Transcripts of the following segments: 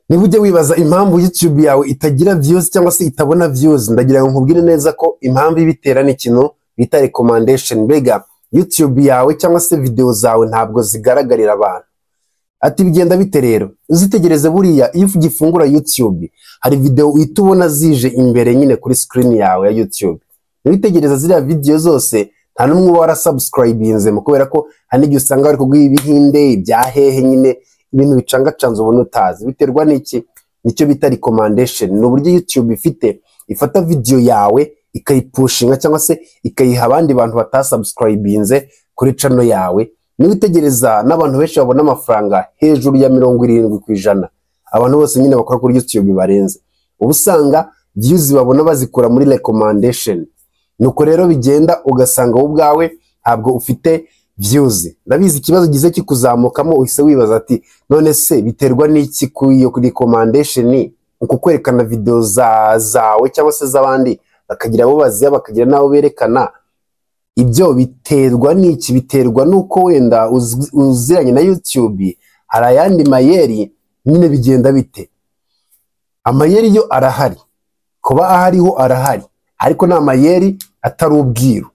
Niba ujya wibaza impamvu YouTube yawe itagira views cyangwa se itabona views, ndagira ngo nkubwire neza ko impamvu ibitera ni ikintu bita recommendation. Mbega YouTube yawe cyangwa se video zawe ntabwo zigaragarira abantu. Ati bigenda bite rero? Uzitegereze, buriya iyo ugifungura YouTube hari video uhita ubona zije imbere nyine kuri screen yawe ya YouTube. Witegereza ziriya video zose, nta n'umwe uba warasubscribinze, mu kubera ko hari n'igihe usanga bari kuguha ibihinde, ibya hehe nyine, ibintu bicangacanze ubona utazi. Biterwa n'iki? Nicyo bita recommendation. Ni uburyo YouTube ifite, ifata video yawe ikayipushinga cyangwa se ikayiha abandi bantu batasubscribinze kuri channel yawe. Niwitegereza n'abantu benshi babona amafaranga, hejuru ya 70%, abantu bose nyine bakora kuri YouTube barenze, uba usanga views babona bazikura muri recommendation. Nuko rero bigenda, ugasanga wowe ubwawe ntabwo ufite views. Ndabizi, ikibazo gize kikuzamukamo, uhise wibaza ati: "None se biterwa n'iki ku iyo recommendation, uku kwerekana video zawe cyangwa se z'abandi, bakagira abo baziha, bakagira n'abo berekana, ibyo biterwa n'iki?" Biterwa n'uko wenda uziranye na YouTube, hari ayandi mayeri nyine. Bigenda bite? Amayeri yo arahari, kuba ahariho arahari, ariko ni amayeri atari ubwiru.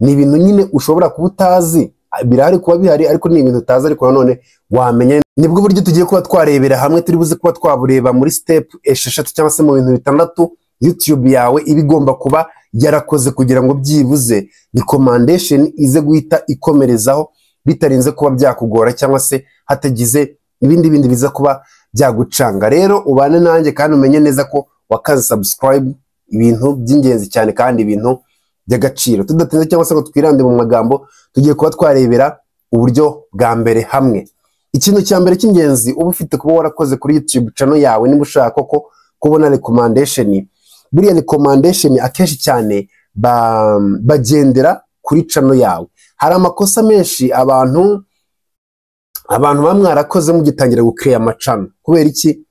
Ni ibintu nyine ushobora kuba utazi. Birahari, kuba bihari, ariko ni ibintu utazi, ariko nanone wamenya. Nibwo buryo tugiye kuba twarebera hamwe, turi buze kuba twabureba muri step 6 cyangwa se mu bintu 6 YouTube yawe iba igomba kuba yarakoze kugira ngo byibuze recommendation ize guhita ikomerezaho bitarinze kuba byakugora cyangwa se hatagize ibindi bindi biza kuba byagucanga. Rero ubane nanjye kandi umenye neza ko wakoze subscribe, ibintu by'ingenzi cyane kandi ibintu by'agaciro. Tudatinze cyangwa se ngo twirande mu magambo, tugiye kuba twarebera uburyo bwa mbere hamwe. Ikintu cya mbere cy'ingenzi uba ufite kuba warakoze kuri YouTube channel yawe niba ushaka koko kubona recommendation: buriya recommendation akenshi cyane bagendera kuri channel yawe. Hari amakosa menshi abantu baba mwarakoze mugitangira gucreate amachannel. Kubera iki?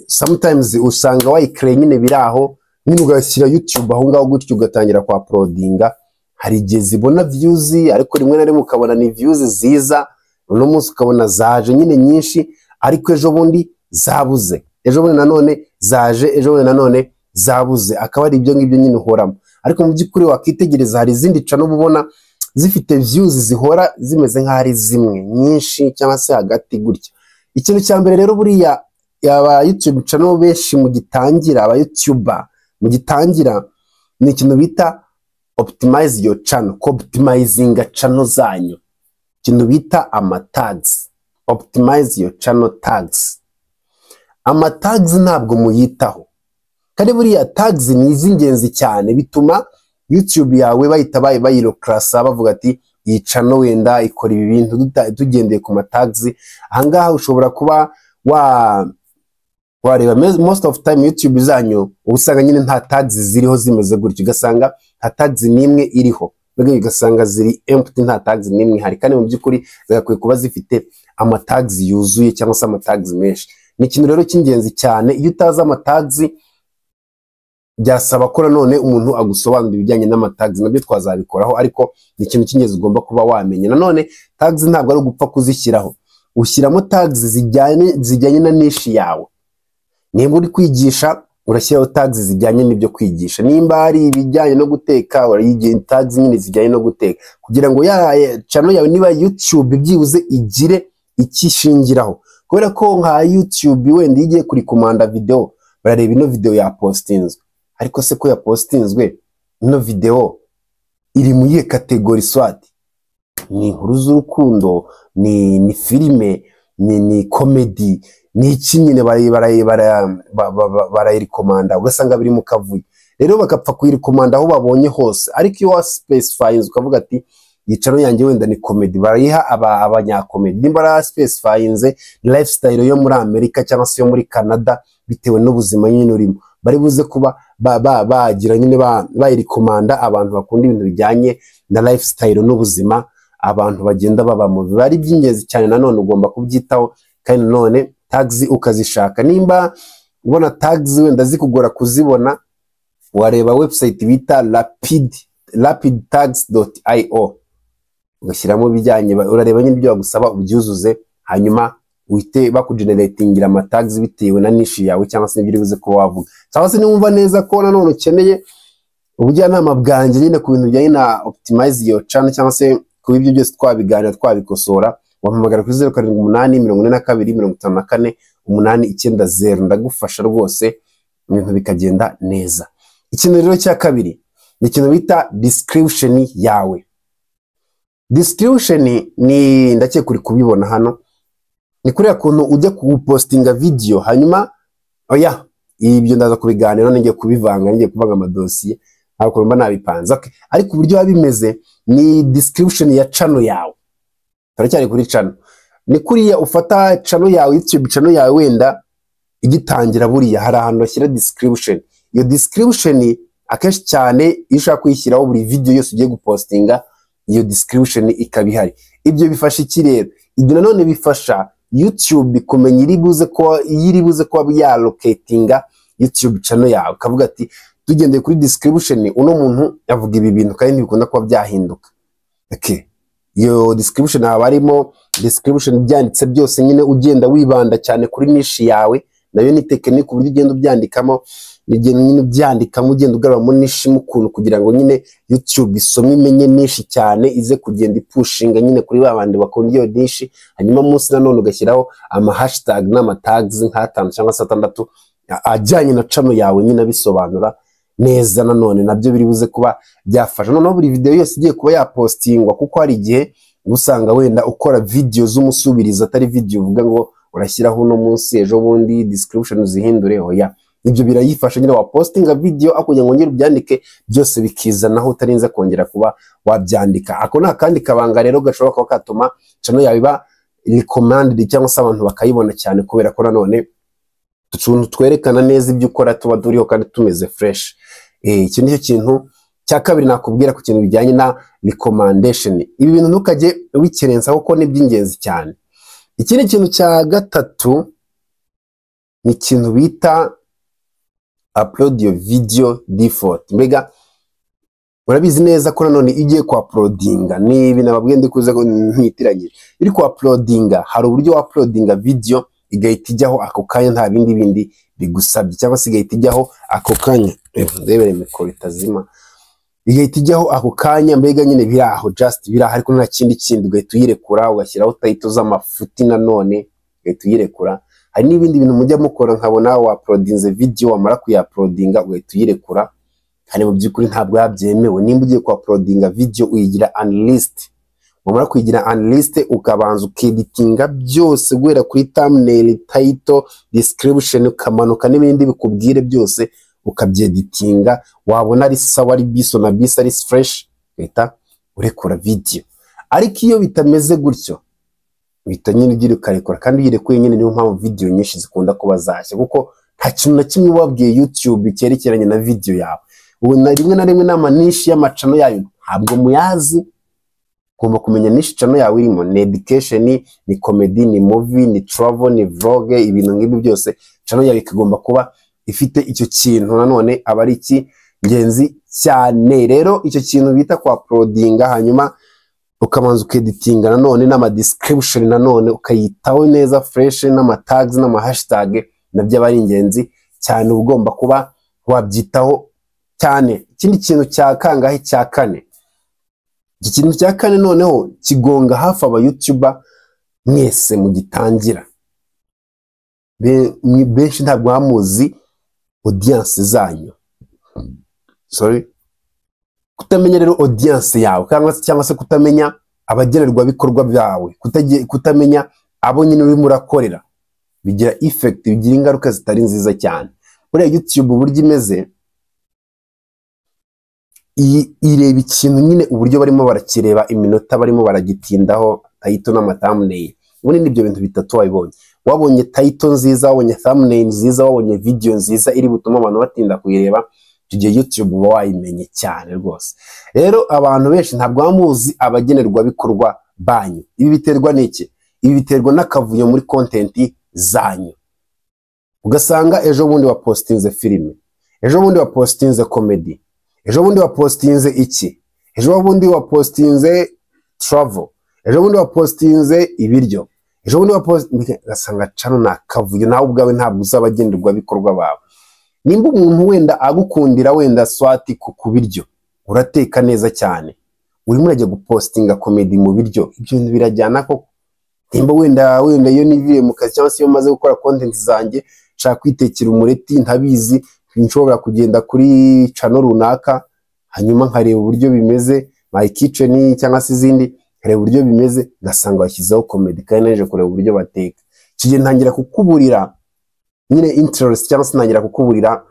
Sometimes usanga wayicreate nyine biri aho nyine, ugashyira YouTube aho ngaho gutyo, ugatangira kwa uploadinga. Hari igihe zibona views, ariko rimwe na rimwe ukabona ni views ziza uno munsi, ukabona zaje nyine nyinshi, ariko ejo bundi zabuze, ejo bundi nanone zaje, ejo bundi nanone zabuze, akaba ari ibyo ngibyo nyine uhoramo. Ariko mu by'ukuri wakitegereza, hari izindi channel uba ubona zifite views zihora zimeze nk'aho ari zimwe nyinshi cyangwa se hagati gutya. Ikintu cya mbere rero, buriya aba YouTube channel benshi mugitangira, aba YouTuber mugitangira, ni ikintu bita optimize your channel, ko optimizinga channel zanyu, ikintu bita ama tags. Optimize your channel tags. Ama tags ntabwo muyitaho, kandi buriya tags ni iz'ingenzi cyane. Bituma YouTube yawe bahita bayiroclassa, bavuga ati: "Iyi channel wenda ikora ibi bintu tugendeye ku ma tags." Ahangaha ushobora kuba wareba most of time YouTube zanyu uba usanga nyine nta tags ziriho, zimeze gutyo, ugasanga nta tags n'imwe iriho. Mbega ugasanga ziri empty, nta tags n'imwe ihari, kandi mu by'ukuri zagakwiye kuba zifite ama tags yuzuye cyangwa se ama tags menshi. Ni ikintu rero cy'ingenzi cyane. Iyo utazi ama tags, byasaba ko nanone umuntu agusobanurira ibijyanye n'ama tags, nabyo twazabikoraho, ariko ni ikintu cy'ingenzi ugomba kuba wamenya. Nanone tags ntabwo ari ugupfa kuzishyiraho. Ushyiramo tags zijyanye na niche yawe. Nimba uri kwigisha, urashyiraho tags zijyanye n'ibyo kwigisha. Nimba hari ibijyanye no guteka, urayigira tags nyine zijyanye no guteka, kugira ngo ya channel yawe, niba YouTube, byibuze igire icyo ishingiraho. Kubera ko nka YouTube wenda iyo igiye kurecommenda video, barareba ino video yapostinzwe, ariko se ko yapostinzwe, ino video iri mu iyihe category? Soit ni inkuru z'urukundo, ni filime, ni comedy, ni iki nyine, barayirecommenda, ugasanga biri mu kavuyo. Rero bagapfa kuyirecommenda aho babonye hose. Ariko iyo waspecifyinze ukavuga ati: "Iyi channel yanjye wenda ni comedy," barayiha abanyacomedy. Nimba baraspecifyinze lifestyle yo muri Amerika cyangwa se yo muri Canada, bitewe n'ubuzima nyine urimo, bari buze kuba bagira nyine bayirecommenda abantu bakunda ibintu bijyanye na lifestyle n'ubuzima abantu bagenda babamo. Biba ari iby'ingenzi cyane. Nanone ugomba kubyitaho, kandi nanone tags ukazishaka. Nimba ubona tags wenda zikugora kuzibona, wareba website bita rapidtags.io, ugashyiramo ibijyanye, urareba nyine ibyo bagusaba ubyuzuze, hanyuma Uhite bakugeneratingira amatags bitewe na niche yawe cyangwa se n'ibyo uri buze kuba wavuga, cyangwa se niwumva neza ko nanone ukeneye ubujyanama bwanjye nyine ku bintu bijyanye na optimize your channel, cyangwa se kuba ibyo byose twabiganira, twabikosora, wampamagara kuri 0784254890. Ndagufasha rwose, ibintu bikagenda neza. Ikintu rero cya kabiri ni ikintu bita description yawe. Description ni, ndakeka uri kubibona hano, ni kuriya kuntu ujya kupostinga video hanyuma, oya, ibyo ndaza kubiganira, ngiye kubivanga, ngiye kuvanga amadosiye, ntabwo mba nabipanze. Okay. Ariko uburyo biba bimeze ni description ya channel yawe. Turacyari kuri channel. Ni kuriya ufata channel yawe, YouTube channel yawe, wenda igitangira, buriya hari ahantu bashyira description. Iyo description akenshi cyane iyo ushaka kuyishyiraho buri video yose ugiye gupostinga, iyo description ikaba ihari. Ibyo bifasha iki rero? Ibyo nanone bifasha YouTube kumenya iri buze ko iyo iri buze kuba yalocatinga YouTube channel yawe, ukavuga ati: "Tugendeye kuri description, uno muntu avuga ibi bintu kandi ntibikunda kuba byahinduka." Okay. Iyo description haba harimo description byanditse byose nyine, ugenda wibanda cyane kuri niche yawe. Nayo ni technique, uburyo ugenda ubyandikamo, ugenda nyine ubyandikamo, ugenda ugaruramo niche mu kuntu kugira ngo nyine YouTube isome, imenye niche cyane, ize kugenda ipushinga nyine kuri ba bandi bakunda iyo niche. Hanyuma munsi nanone ugashyiraho ama hashtag n'ama tags nk'atanu cyangwa se atandatu ajyanye na channel yawe nyine, abisobanura neza. Nanone nabyo biri buze kuba byafasha noneho buri video yose igiye kuba yapostingwa, kuko hari igihe usanga wenda ukora video z'umusubirizo, atari video uvuga ngo urashyiraho uno munsi, ejo bundi description uzihindure. Oya, ibyo birayifasha nyine, wapostinga video aho kugira ngo wongere ubyandike byose, bikizanaho utarinze kongera kuba wabyandika. Ako ni akandi kabanga rero gashobora kuba katuma channel yawe iba recommended, cyangwa se abantu bakayibona cyane, kubera ko nanone utuntu twerekana neza ibyo ukora tuba turiho kandi tumeze fresh. Iki nicyo kintu cya kabiri nakubwira ku kintu bijyanye na recommendation. Ibi bintu ntukajye ubikerensa kuko ni iby'ingenzi cyane. Ikindi kintu cya gatatu ni ikintu bita upload your video default. Mbega urabizi neza ko nanone iyo ugiye ku uploadinga, ni ibi nababwiye, ndi kuza ko ntitiranyije, uri ku uploadinga, hari uburyo wa uploadinga video igahita ijyaho ako kanya nta bindi bindi bigusabye, cyangwa se igahita ijyaho ako kanya. Ndebere mikoro itazima. Igahita ijyaho ako kanya, mbega nyine biri aho, just biri aho, ariko nta kindi kindi, ugahita uyirekura, ugashyiraho title z'amafuti, nanone ugahita uyirekura. Hari n'ibindi bintu mujya mukora, nkabona wa uploadinze video, wamara kuyauploadinga ugahita uyirekura, kandi mu by'ukuri ntabwo yabyemewe. Nimba ugiye ku uploadinga video, uyigira unlist. Wamara kuyigira unlist, ukabanza ukeditinga byose guhera kuri thumbnail, title, description, ukamanuka n'ibindi bikubwire byose, ukabyeditinga, wabona ari sawa, ari biso na bisa, ari fresh, ugahita urekura video. Ariko iyo bitameze gutyo, uhita nyine ugira ukarekura, kandi iyo uyirekuye nyine, niyo mpamvu video nyinshi zikunda kuba zashya, kuko nta kintu na kimwe wabwiye YouTube cyerekeranye na video yawe. Ubu na rimwe na rimwe n'amaniche y'amachannel yayo ntabwo muyazi. Ugomba kumenya niche channel yawe irimo: ni education, ni comedy, ni movie, ni travel, ni vlog, ibintu nk'ibi byose. Channel yawe ikagomba kuba ifite icyo kintu, nanone aba ari icy'ingenzi cyane. Rero icyo kintu bita kwa uploadinga, hanyuma ukabanza ukeditinga, nanone n'ama description nanone ukayitaho neza fresh, n'ama tags n'ama hashtag, nabyo aba ari ingenzi cyane, uba ugomba kuba wabyitaho cyane. Ikindi kintu cya kangahe? Cya kane. Iki kintu cya kane noneho kigonga hafi aba YouTuber mwese mugitangira. Benshi ntabwo bamuzi audience zanyu, sorry. Kutamenya rero audience yawe, cyangwa se kutamenya abagenerwabikorwa byawe, kutamenya abo nyine urimo urakorera, bigira effect, bigira ingaruka zitari nziza cyane. Buriya YouTube uburyo imeze, ireba ikintu nyine uburyo barimo barakireba, iminota barimo baragitindaho, title n'amathumbnail. Ubundi nibyo bintu bitatu wabibonye: wabonye title nziza, wabonye thumbnail nziza, wabonye video nziza iri butume abantu batinda kuyireba, icyo gihe YouTube uba wayimenye cyane rwose. Rero abantu benshi ntabwo baba muzi abagenerwabikorwa banyu. Ibi biterwa n'iki? Ibi biterwa n'akavuyo muri content zanyu. Ugasanga ejo bundi wapostinze filime, ejo bundi wapostinze comedy, ejo bundi wapostinze iki, ejo bundi wapostinze travel, ejo bundi wapostinze ibiryo. Ejo bundi ugasanga channel ni akavuyo, nawe ubwawe ntabwo uzaba abagenerwabikorwa bawe. Nimba umuntu wenda agukundira wenda swati ku biryo, urateka neza cyane, urimo urajya gupostinga comedy mu biryo, ibyo bintu birajyana koko? Nimba wenda iyo niviriye mu kazi cyangwa se iyo maze gukora content zanjye, nshaka kwitekera umureti, ntabizi, nshobora kugenda kuri channel runaka, hanyuma nkareba uburyo bimeze, My Kitchen cyangwa se izindi, nkareba uburyo bimeze, ngasanga bashyizeho comedy kandi naje kureba uburyo bateka. Icyo gihe ntangira kukuburira nyine interest, cyangwa se ntangira kukuburira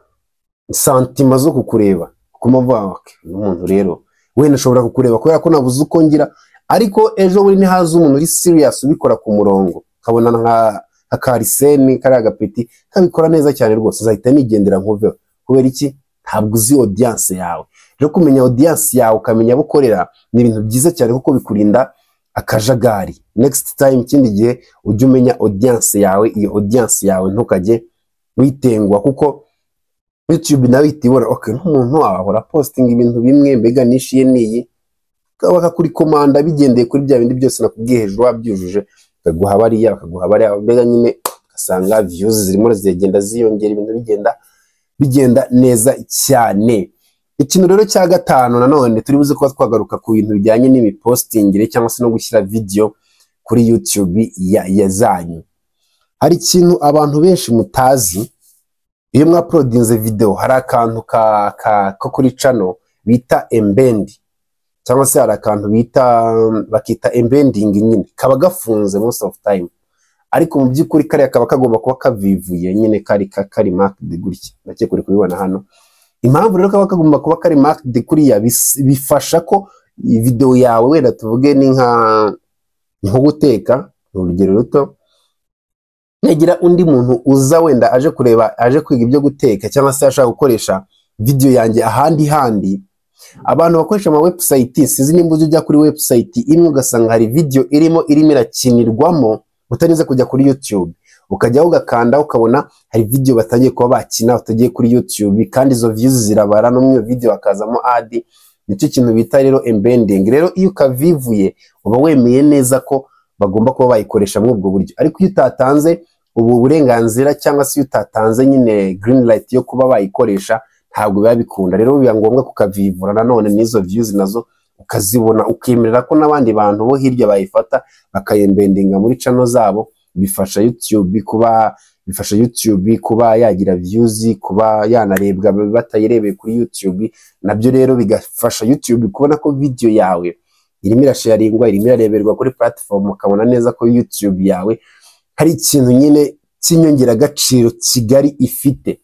sentiment zo kukureba, kuko mvuga, "Okay, uyu muntu rero wenda nshobora kukureba kubera ko nabuze uko ngira." Ariko ejo bundi nihaza umuntu uri serious ubikora ku murongo, nkabona nka Kariseni, kariya gapeti kabikora neza cyane rwose, nzahita nigendera nkuveho. Kubera iki? Ntabwo uzi audience yawe. Rero kumenya audience yawe, ukamenya abo ukorera, ni ibintu byiza cyane, kuko bikurinda akajagari. Next time, ikindi gihe, ujye umenya audience yawe. Iyo audience yawe ntukajye witengwa, kuko YouTube nawe ihita ibona, okay, nk'umuntu ahora posting ibintu bimwe, mbega niche ye niyi, bakakurecommenda bigendeye kuri bya bindi byose nakubwiye hejuru. Wabyujuje, bakaguha bariya, bakaguha bariya, mbega nyine ugasanga views zirimo zigenda ziyongera, ibintu bigenda neza cyane. Ikintu rero cya gatanu nanone turi buze kuba twagaruka ku bintu bijyanye n'imipostingire cyangwa se no gushyira video kuri YouTube ya zanyu. Hari ikintu abantu benshi mutazi: iyo mwauploadinze video, hari akantu ko kuri channel bita embed, cyangwa se hari akantu bita, bakita embedding nyine, kaba gafunze most of time, ariko mu by'ukuri kariya kaba kagomba kuba kavivuye nyine, kari marked gutya. Ndakeka uri kubibona hano. Impamvu rero kaba kagomba kuba kari marked kuriya, bifasha ko video yawe, wenda tuvuge ni nko guteka, ni urugero ruto, nagira undi muntu uza wenda aje kureba, aje kwiga ibyo guteka, cyangwa se ashaka gukoresha video yanjye ahandi handi. Abantu bakoresha ama website, sinzi nimba ujya kuri website imwe ugasanga hari video irimo irakinirwamo, utanyuze kujya kuri YouTube, ukajyaho ugakanda, ukabona hari video batangiye kuba bakina utagiye kuri YouTube, kandi izo views zirabara, no muri iyo video hakazamo ad. Nicyo kintu bita rero embedding. Rero iyo ukavivuye, uba wemeye neza ko bagomba kuba bayikoresha muri ubwo buryo. Ariko iyo utatanze ubu burenganzira, cyangwa se iyo utatanze nyine green light yo kuba bayikoresha, ntabwo biba bikunda. Rero biba ngombwa kukavivura nanone, n'izo views nazo ukazibona, ukemerera ko n'abandi bantu bo hirya bayifata bakayembeddinga muri channel zabo. Bifasha YouTube kuba yagira views, kuba yanarebwa batayirebeye kuri YouTube. Nabyo rero bigafasha YouTube kubona ko video yawe irimo irasharingwa, irimo irareberwa kuri platform, ukabona neza ko YouTube yawe hari ikintu nyine cy'inyongeragaciro kigari ifite.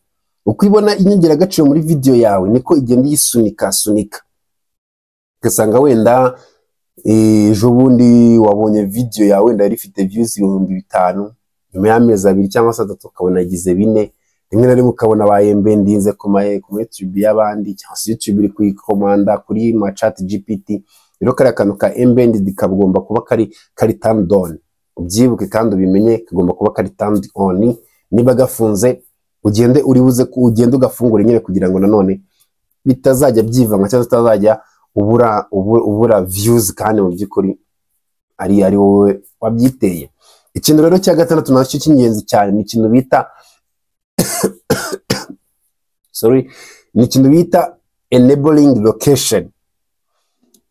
Uko ibona inyongeragaciro muri video yawe, niko igenda iyisunika sunika, ugasanga wenda ejo bundi wabonye video yawe wenda yari ifite views 5000, nyuma y'amezi 2 cyangwa se 3 ukabona yagize 4. Rimwe na rimwe ukabona bayembeddinze ku ma YouTube y'abandi, cyangwa se YouTube iri kuyicommenda kuri ma Chat GPT. Rero kariya kantu ka embedded kagomba kuba kari turned on. Ubyibuke kandi ubimenye, kagomba kuba kari turned on. Niba gafunze, ugende uri buze ugende ugafungura nyine, kugira ngo nanone bitazajya byivanga, cyangwa utazajya ubura views kandi mu by'ukuri ari wowe wabyiteye. Ikintu rero cya gatandatu nacyo cy'ingenzi cyane ni ikintu bita, sorry, ni ikintu bita enabling location.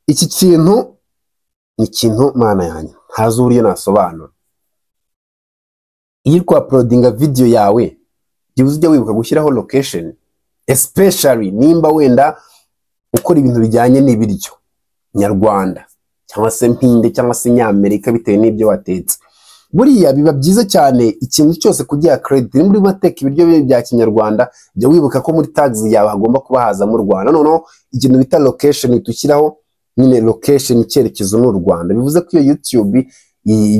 Iki kintu ni ikintu, mana yanjye, ntazi uburyo nasobanura. Iyo uri kuuploadinga video yawe, byibuze ujya wibuka gushyiraho location, especially nimba wenda ukora ibintu bijyanye n'ibiryo nyarwanda, cyangwa se mpinde, cyangwa se nyamerika, bitewe n'ibyo watetse. Buriya biba byiza cyane ikintu cyose kugiha credit. Nimba urimo ateka ibiryo bya kinyarwanda, jya wibuka ko muri tags yawe hagomba kuba hazamo u Rwanda. Noneho ikintu bita location, tushyiraho nyine location, icyerekezo ni u Rwanda. Bivuze ko iyo YouTube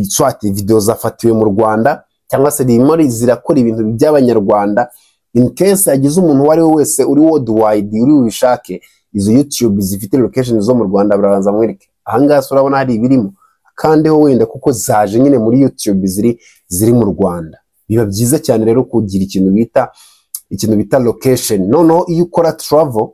swati video zafatiwe mu Rwanda, cyangwa se ririmo zirakora ibintu by'abanyarwanda. In case hagize umuntu uwo ari we wese uri worldwide uri bubishake, izo YouTube zifite location zo mu Rwanda, barabanza mwereke ahangaha se urabona hari ibirimo, kandeho wenda, kuko zaje nyine muri YouTube ziri mu Rwanda. Biba byiza cyane rero kugira ikintu bita location. Noneho iyo ukora travel,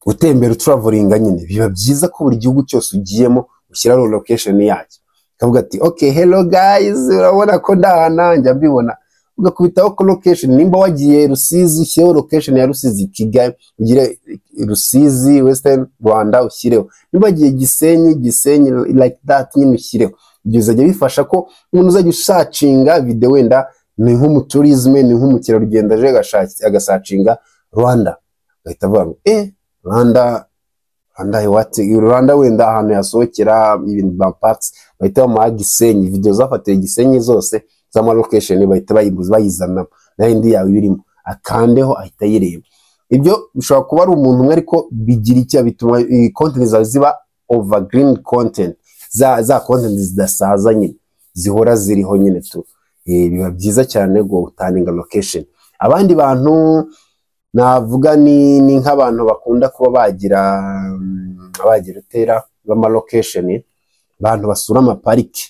utembera, utravelinga nyine, biba byiza ko buri gihugu cyose ugiyemo ushyiraho location yacyo. Ukavuga ati: "Okay, hello guys, urabona ko ndahana njya mbibona." Ugakubitaho ko location, nimba wagiye Rusizi, ushyireho location ya Rusizi, Kigali, ugire Rusizi, Western Rwanda ushyireho. Nimba wagiye Gisenyi, Gisenyi, like that nyine ushyireho. Ibyo bizajya bifasha ko umuntu uzajya usearchinga video, wenda ni nk'umutourisme, ni nk'umukerarugendo aje agasearchinga Rwanda, agahita avuga ngo Rwanda, Rwanda what? Rwanda, wenda ahantu yasohokera, ibintu ba parks, bahita bamuha Gisenyi, video zafatiwe Gisenyi zose z'ama location bahita bayizana, na yindi yawe ibirimo, akandeho ahita ayireba. Ibyo bishobora kuba ari umuntu umwe, ariko bigira icyo bituma content zawe ziba evergreen content, za content zidasaza nyine, zihora ziriho nyine tu. Biba byiza cyane gutaginga location. Abandi bantu navuga ni nk'abantu bakunda kuba bagira utera b'ama location, abantu basura amaparike.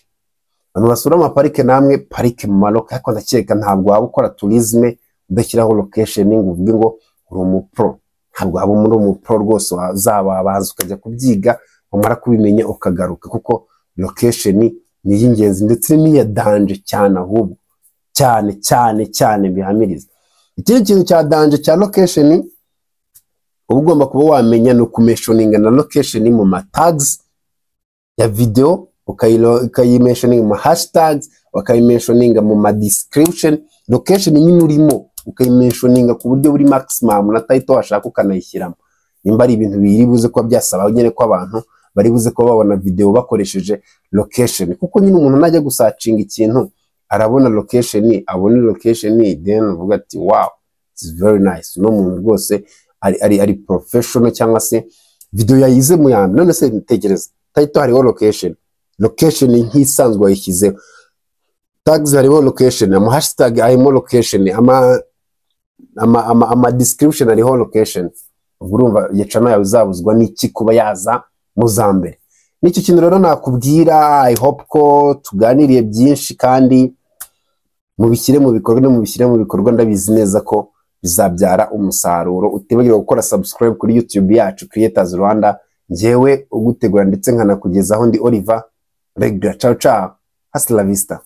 Abantu basura amaparike, namwe parike mu maloka, ariko ndakeka ntabwo waba ukora tourisme udashyiraho location ngo uvuge ngo uri umupro. Ntabwo waba muri umupro rwose, wazaba baza ukajya kubyiga, wamara kubimenya ukagaruka, kuko location ni iy'ingenzi ndetse n'iya danger cyane, ahubwo cyane cyane cyane bihamiriza. Ikindi kintu cya danger cya location uba ugomba kuba wamenya ni ukumentioninga na location mu ma tags ya video, ukayimentioninga mu hashtags, ukayimentioninga mu ma description. Location nyine urimo ukayimentioninga ku buryo buri maximum, na title washaka ukanayishyiramo, nimba ari ibintu biri buze kuba byasaba nyine ko abantu bari buze kuba babona video bakoresheje location, kuko nyine umuntu najya gusearchinga ikintu arabona location, abona location, then uvuga ati: "Wow, it's very nice, uno muntu rwose ari professional," cyangwa se video yayize mu yambere. None se tekereza, title hariho location, location nk'isanzwe wayishyizeho, tags hariho location, ama hashtag harimo location, ama description hariho location, ubwo urumva iyo channel yawe izabuzwa n'iki kuba yaza mu za mbere? Nicyo kintu rero nakubwira. I hope ko tuganiriye byinshi, kandi mubishyire mu bikorwa. Mubishyire mu bikorwa, ndabizi neza ko bizabyara umusaruro. Utibagirwa gukora subscribe kuri YouTube yacu Creators Rwanda. Njyewe ugutegura ndetse nkanakugezaho ndi Oliver Regra. Ciao ciao, hasta la vista.